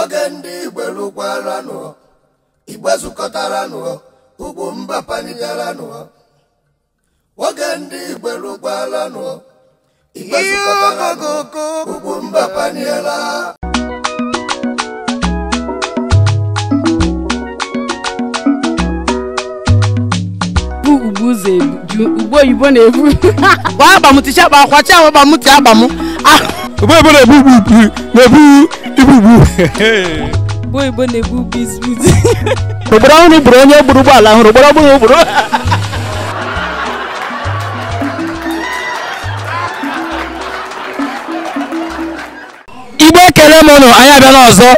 Oge ndị Igbo lụkwaranụ, Igbo zukọtaranụ, ugwu mba panigaranụ. Oge ndị Igbo lụkwaranụ, Igbo zukọtaranụ, ugwu mba paniela. Ugbo oyibo na-ebu kwa agba m ticha akpa akwacha agba m ti agba m ugbo oyibo na-ebu na-ebu ibu ugbu ugbo oyibo na-ebu biscuit. Ogboro ọhụrụ gburu onye gburu ụgbọala hụrụ ogboro ọhụrụ gburu. Igbo ekele m ụnụ, anyị abịala ọzọ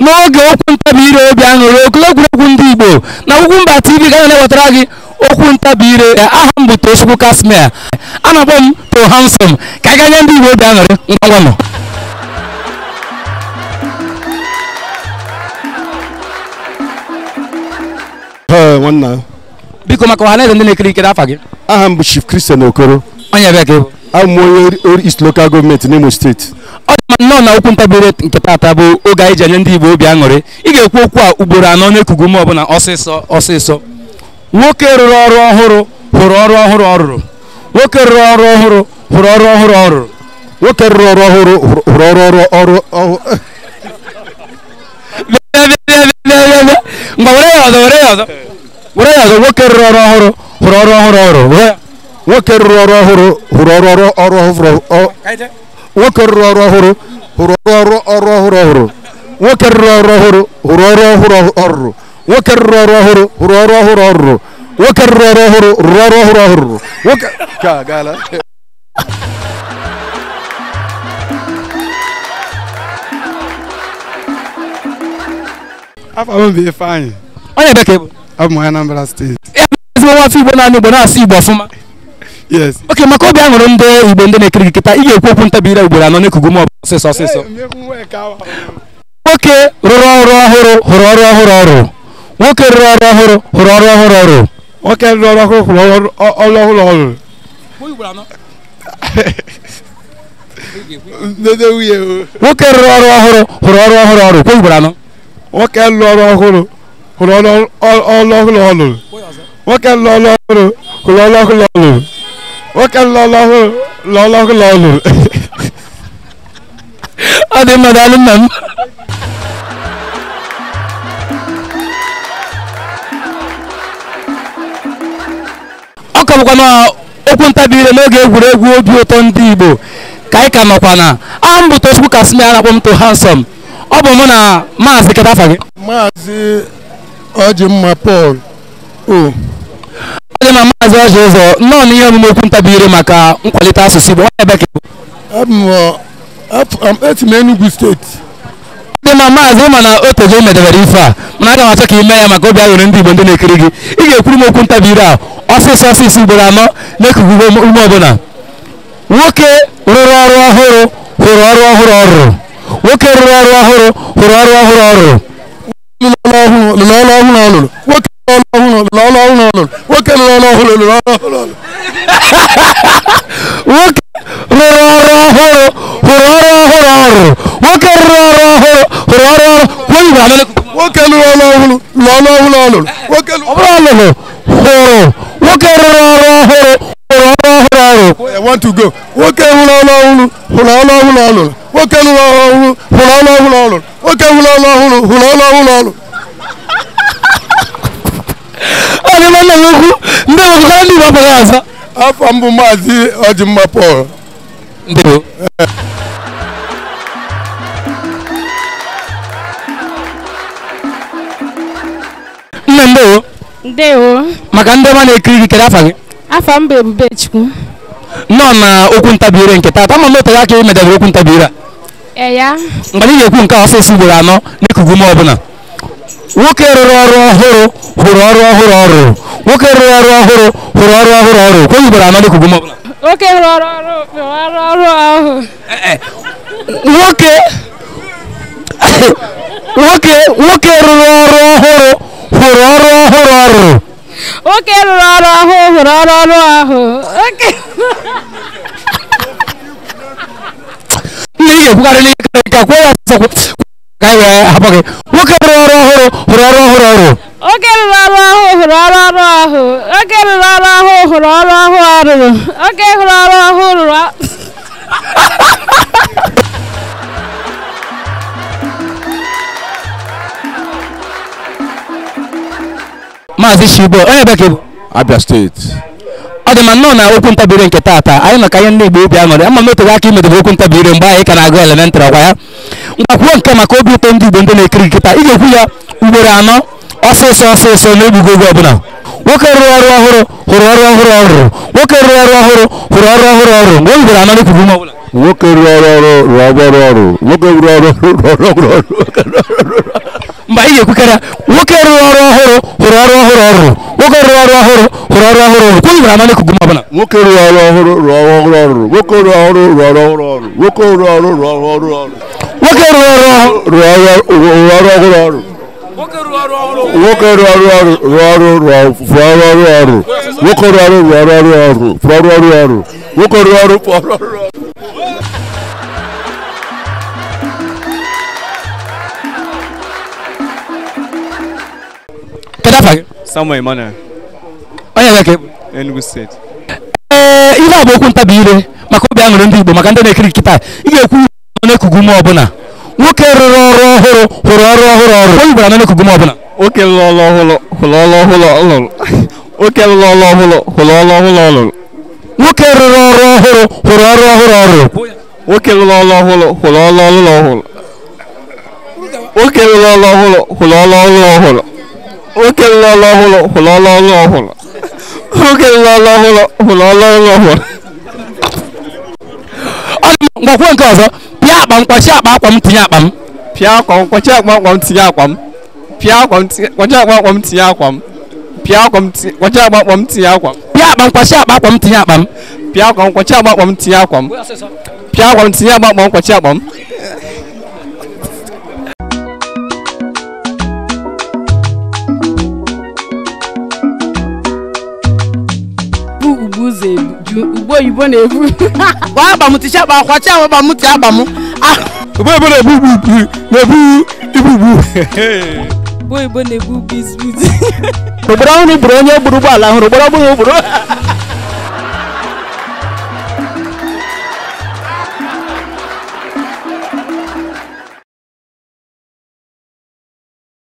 n'oge okwu ntabi ire obi aṅụrị okwu egwuregwu ndị Igbo na Ugwumba TV ga na-ewetara gị okwu ntabi ire. Aha m bụ Tochukwu Kasmir, a na-akpọ m To Handsome. Ka anyị ga nye ndị Igbo obi aṅụrị ngwa ngwa nọ. Nwanna biko, maka ọha na eze ndị na-ekiri ikiri, afa gị? Aha m bụ Chief Christian Okoro. Onye ebe ka ị bụ? Abụ m onye Ori East Local Government n'Imo Steeti. Ọ dị mma, nnọọ na okwu ntabi ire nke taata bụ oge anyị ji enye ndị Igbo obi aṅụrị. Ị ga-ekwu okwu a ugboro anọ n'ekugu ume ọbụla, ọsịsọ ọsịsọ. Nwoke rụrụ ọrụ ọhụrụ hụrụ ọrụ ọhụrụ ọ rụrụ. Nwoke rụrụ ọrụ ọhụrụ hụrụ ọrụ ọhụrụ ọ rụrụ. Nwoke rụrụ ọrụ ọhụrụ hụrụ ọrụ ọrụ ọrụ ọhụrụ. Bịa bịa bịa bịa bịa bịa. Ngwa, were ya ọzọ, were ya ọzọ, were ya ọzọ. Nwoke rụrụ ọrụ ọhụrụ hụrụ ọrụ ọhụrụ ọ rụrụ. Were ya. Nwoke rụrụ ọrụ ọhụrụ hụrụ ọrụ ọrụ ọrụ ọhụrụ. Nwoke rụrụ ọrụ ọhụrụ hụrụ ọrụ ọrụ ọhụrụ ọhụrụ. Nwoke rụrụ ọrụ ọhụrụ hụrụ ọrụ ọhụrụ ọrụrụ. Nwoke rụrụ ọrụ ọhụrụ hụrụ ọrụ ọhụrụ ọrụrụ. Nwoke rụrụ ọrụ ọhụrụ rụrụ ọrụ ọhụrụ ọhụrụ. Nwoke ka gaala. Afọ m bụ Ifeanyị. Onye ebe ka ị bụ? Abụ m onye Anambra Steeti. Ezigbo nwafọ Igbo na-anụ Igbo, na-asụ Igbo ọfụma. Yes. Oke, maka obi aṅụrị ndị Igbo ndị na-ekiri gị kịta, ị ga-ekwu okwu ntabi ire ugboro anọ n'ekugu ume ọbụla, ọsịsọ ọsịsọ. Nwoke rụrụ ọrụ ọhụrụ hụrụ ọrụ ọhụrụ ọ rụrụ. Nwoke rụrụ ọrụ ọhụrụ hụrụ ọrụ ọhụrụ ọ rụrụ. Nwoke rụrụ ọrụ ọhụrụ hụrụ ọrụ ọrụ ọhụrụ ọ rụrụ. Ndede nwunye o. Nwoke rụrụ ọrụ ọhụrụ hụrụ ọrụ ọhụrụ ọ rụrụ. Kwuo ugboro anọ. Nwoke rụrụ ọrụ ọhụrụ hụrụ ọrụ ọrụ ọhụrụ ọ rụrụ. Nwoke rụrụ ọrụ ọhụrụ hụrụ ọrụ ọhụrụ ọ rụrụ. Nwoke rụrụ ọrụ ọhụrụ rụrụ ọrụ ọhụrụ ọ rụrụ. Ọ dị mma, daalụ nna m. Ọ ka bụkwa na okwu ntabi ire n'oge egwuregwu obi ụtọ ndị Igbo ka anyị ka nọkwa na aha m bụ Tochukwu Kasmir, a na-akpọ m To Handsome. Ọ bụ mụ na Maazị, kedu afa gị? Maazị Ọjịmma Paul O. Ọ dị mma, Maazị Ọjị Ụzọ, nnọọ n'ihe omume okwu ntabi ire maka nkwalite asụsụ Igbo. Onye ebe ka ị bụ? Abụ m esi m Enugu Steeti. Ọ dị mma, maazị, ịma na o tego medebere ife a, mana aga m achọ ka ị mee ya maka obi aṅụrị ndị Igbo ndị na-ekiri gị. Ị ga-ekwuru m okwu ntabi ire a ọsịsọ ọsịsọ ugboro anọ n'ekugu ume ọbụla. Nwoke rụrụ ọrụ ọhụrụ hụrụ ọrụ ọhụrụ ọ rụrụ. Nwoke rụrụ ọrụ ọhụrụ hụrụ ọrụ ọhụrụ ọ rụrụ. Lụrụ ọrụ ọhụrụ lụrụ ọrụ ọhụrụ ọ rụrụ. Nwoke rụrụ ọrụ ọhụrụ lụrụ ọrụ ọhụrụ ọ rụrụ. Nwoke rụrụ ọrụ ọhụrụ lụrụ ọrụ ọhụrụ ọ rụrụ. Nwoke rụrụ ọrụ ọhụrụ hụrụ ọrụ ọhụrụ ọ rụrụ. Nwoke rụrụ ọrụ ọhụrụ hụrụ ọrụ ọhụrụ. Kwuo ugboro anọ n'ekugu. Nwoke rụrụ ọrụ ọhụrụ lụrụ ọrụ ọhụrụ ọ rụrụ. Nwoke Ọ bụrụ ọlụlụ hụrụ. Nwoke rụrụ ọrụ ọhụrụ hụrụ ọrụ ọhụrụ ọ rụrụ. I want to go. Nwoke rụrụ ọrụ ọhụrụ hụrụ ọrụ ọhụrụ ọ rụrụ. Nwoke rụrụ ọrụ ọhụrụ hụrụ ọrụ ọhụrụ ọ rụrụ. Nwoke rụrụ ọrụ ọhụrụ hụrụ ọrụ ọhụrụ ọ rụrụ. Ọ dị mma, nna m ukwu, ndị obodo, ndị Igbo apụghị ọzọ. Afọ m bụ Maazị Ọjịmma Paul. Ndewo. Nne, ndewo. Ndewo. Maka ndị ọma na-ekiri gị, kedu afa gị? Afọ m bụ Ebubechukwu. Nnọọ na okwu ntabi ire nke taata. Ama m otere aka imedebere okwu ntabi ire a. Eya. Mgbe anyị ga-ekwu nke a ọsịsọ ugboro anọ n'ekugu ume ọbụla. Nwoke rụrụ ọrụ ọhụrụ hụrụ ọrụ ọhụrụ ọ rụrụ. Nwoke rụrụ ọrụ ọhụrụ hụrụ ọrụ ọhụrụ ọ rụrụ. Kwuo ugboro anọ n'ekugu ume ọbụla. Nwoke rụrụ ọrụ rụrụ ọrụ ọrụ ọhụrụ. Nwoke nwoke nwoke rụrụ ọrụ ọhụrụ hụrụ ọrụ ọhụrụ ọ rụrụ. Nwoke rụrụ ọrụ ọhụrụ hụrụ ọrụ ọrụ ọhụrụ. Nwoke Nne, ị ga-ekwukarị n'ihe karịrị nke a. Kwuo ya ọsịsọ, ka anyị wee ga-ahapụ gị. Nwoke rụrụ ọrụ ọhụrụ hụrụ ọrụ ọhụrụ ọ rụrụ. Nwoke rụrụ ọrụ ọhụụ hụrụ ọrụ ọrụ ọhụụ. Nwoke rụrụ ọrụ ọhụụ hụrụ ọrụ ọhụụ ọ rụrụ. Nwoke hụrụ ọrụ ọhụụ rụrụ. Maazị Shigbo, onye ebe ka ị bụ? Abia Steeti. Ọ dị ma nnọọ na okwu ntabire nke taata anyị nọ ka ihe ndị Igbo obi aṅụrị. Ama m oteghị aka imedebe okwu ntabire mgbe anyị ka na-agụ elementrị ọkwa ya. Ngwa kwuo nke maka obi ụtọ ndị Igbo ndị na-ekiri gị kịta. Ị ga-ekwu ya ugboro anọ ọsịsọ ọsịsọ na-egbughị oge ọbụla. Nwoke rụrụ ọrụ ọhụrụ hụrụ ọrụ ọhụrụ ọ rụrụ. Nwoke rụrụ ọrụ ọhụrụ hụrụ ọrụ ọhụrụ ọ rụrụ. Mgbe ugboro anọ na-ekwughị ume ọbụla. Nwoke rụrụ ọrụ ọrụ rụrụ ọrụ ọrụ. Nwoke rụrụ ọrụ rụrụ ọrụ ọrụ. Mba, ị ga-ekwukarịa nwoke rụrụ ọrụ ọhụrụ hụrụ ọrụ ọhụrụ ọ rụrụ. Nwoke rụrụ ọrụ ọhụrụ hụrụ ọrụ ọhụrụ ọ rụrụ. Kwuo ugboro anọ na-ekwughị ume ọbụla. Nwoke rụrụ ọrụ ọhụrụ rụrụ ọrụ ọhụrụ ọ rụrụ. Nwoke rụrụ ọrụ rụrụ ọrụ ọhụrụ ọ rụrụ. Nwoke rụrụ ọrụ rụrụ ọrụ ọhụrụ ọ rụrụ. Nwoke rụrụ ọrụ rụrụ ọrụ ọhụrụ ọ rụrụ. Nwoke rụrụ ọrụ ọrụ rụrụ ọrụ rụrụ ọrụ ọrụ ọ rụrụ. Nwoke rụrụ ọrụ rụrụ ọrụ ọrụ ọ rụrụ. Rụrụ ọrụ ọrụ ọ rụrụ. Nwoke rụrụ ọrụ rụrụ ọrụ ọrụ. Kedu afa gị? Samuel Emmanuel. Onye ebe ka ị bụ? Enugu Steeti. Ee, ihe a bụ okwu ntabi ire maka obi aṅụrị ndị Igbo maka ndị na-ekiri kịta. Ị ga-ekwu na-ekugu ume ọbụla. Nwoke rụrụ ọrụ ọhụrụ hụrụ ọrụ ọhụrụ ọ rụrụ. Onye ugboro anọ na-ekugu ume ọbụla. Nwoke rụrụ ọrụ ọhụrụ hụrụ ọrụ ọhụrụ ọ rụrụ. Nwoke rụrụ ọrụ ọhụrụ hụrụ ọrụ ọhụrụ ọ rụrụ. Nwoke rụrụ ọrụ ọhụrụ hụrụ ọrụ ọhụrụ ọ rụrụ. Nwoke rụrụ ọrụ ọhụrụ hụrụ ọrụ ọhụrụ ọ rụrụ. Nwoke rụrụ ọrụ ọhụrụ hụrụ ọrụ ọhụrụ ọ rụrụ. Nwoke rụrụ ọrụ ọhụrụ hụrụ ọrụ ọhụrụ ọ rụrụ. Nwoke rụrụ ọrụ ọhụrụ hụrụ ọrụ ọhụrụ ọ rụrụ. Ọ dị mma, ngwakwuo nke ọzọ. Pịa akpa m, kwachi akpa akwa m, tinye akpa m. Pịa akwa m, kwachi akpa akwa m, tinye akwa m. Pịa akwa m, kwachi akpa akwa m, tinye akwa m. Pịa akwa m, kwachi akpa akwa m, tinye akwa m. Pịa akpa m, kwachi akpa akwa m, tinye akpa m. Pịa akwa m, kwachi akpa akwa m, tinye akwa m. Pịa akwa m, tinye akpa akwa m, kwachi akpa m. Ugbo oyibo na-ebu. Kwa akpa m ticha akpa kwachi akpa m tie akpa m. Ugbo oyibo na-ebu na-ebu ibu ibu. Ugbo oyibo na-ebu biscuit. Ogboro ọhụrụ gburu onye gburu ụgbọala hụrụ ogboro ọhụrụ gburu.